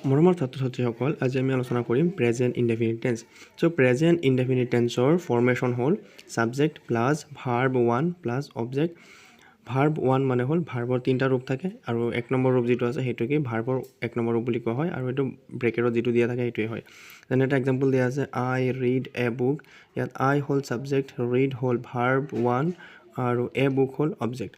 মৰমৰ ছাত্ৰ ছাত্ৰীসকল, আজি আমি আলোচনা কৰিম present indefinite tense. So present indefinite টেন্সৰ formation হ'ল subject plus verb one plus object. Verb one মানে হ'ল ভাৰ্বৰ তিনিটা ৰূপ থাকে আৰু এক নম্বৰ ৰূপ যিটো আছে, সেইটোকে ভাৰ্বৰ এক নম্বৰ ৰূপ বুলি কোৱা হয় আৰু এইটো ব্ৰেকেটত যিটো দিয়া থাকে, সেইটোৱে হয়। যেনে এটা এক্সাম্পল দিয়া আছে, "I read a book." ইয়াত আই হ'ল ছাবজেক্ট, ৰিড হ'ল ভাৰ্ব ওৱান আৰু এ বুক হ'ল অবজেক্ট।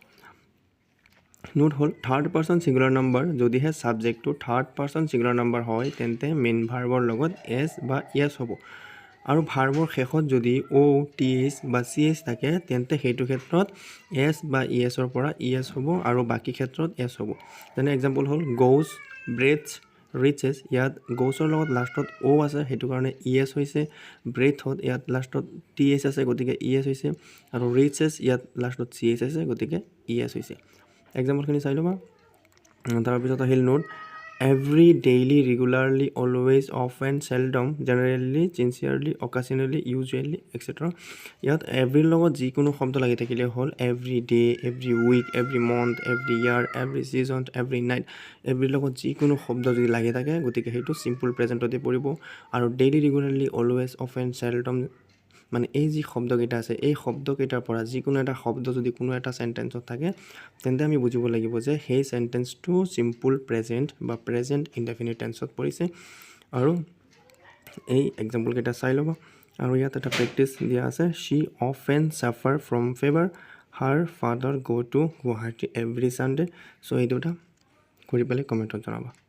নোট হ'ল থাৰ্ড পাৰ্চন ছিংগুলাৰ নাম্বাৰ, যদিহে ছাবজেক্টটো থাৰ্ড পাৰ্চন ছিংগুলাৰ নাম্বাৰ হয়, তেন্তে মেইন ভাৰ্বৰ লগত এছ বা ইএছ হ'ব আৰু ভাৰ্বৰ শেষত যদি অ', টি এইচ বা চি এইচ থাকে, তেন্তে সেইটো ক্ষেত্ৰত এছ বা ই এছৰ পৰা ই এছ হ'ব আৰু বাকী ক্ষেত্ৰত এছ হ'ব। যেনে এক্সাম্পল হ'ল গ'জ, ব্ৰেথছ, ৰিচেছ। ইয়াত গ'ছৰ লগত লাষ্টত অ' আছে, সেইটো কাৰণে ই এছ হৈছে। ব্ৰেথত ইয়াত লাষ্টত টি এইচ আছে, গতিকে ই এছ হৈছে আৰু ৰিচেছ, ইয়াত লাষ্টত চি এইচ আছে, গতিকে ই এছ হৈছে। এক্সাম্পলখিনি চাই ল'বা। তাৰপিছত আহিল note, every, daily, regularly, always, often, seldom, generally, sincerely, occasionally, usually, etcetera. ইয়াত এভৰিৰ লগত যিকোনো শব্দ লাগি থাকিলে হ'ল, every day, every week, every month, every year, every season, every night, এভৰিৰ লগত যিকোনো শব্দ যদি লাগি থাকে, গতিকে সেইটো চিম্পুল প্ৰেজেণ্টতে পৰিব। আৰু daily, regularly, always, often, seldom, মানে এই যি শব্দকেইটা আছে, এই শব্দকেইটাৰ পৰা যিকোনো এটা শব্দ যদি কোনো এটা চেণ্টেঞ্চত থাকে, তেন্তে আমি বুজিব লাগিব যে সেই চেণ্টেঞ্চটো চিম্পুল প্ৰেজেণ্ট বা প্ৰেজেণ্ট ইনডেফিনিট টেন্সত পৰিছে। আৰু এই এক্সাম্পলকেইটা চাই ল'ব। আৰু ইয়াত এটা প্ৰেক্টিচ দিয়া আছে, "She often suffer from fever. Her father go to Guwahati every Sunday." So এই দুটা কৰি পেলাই কমেণ্টত জনাবা।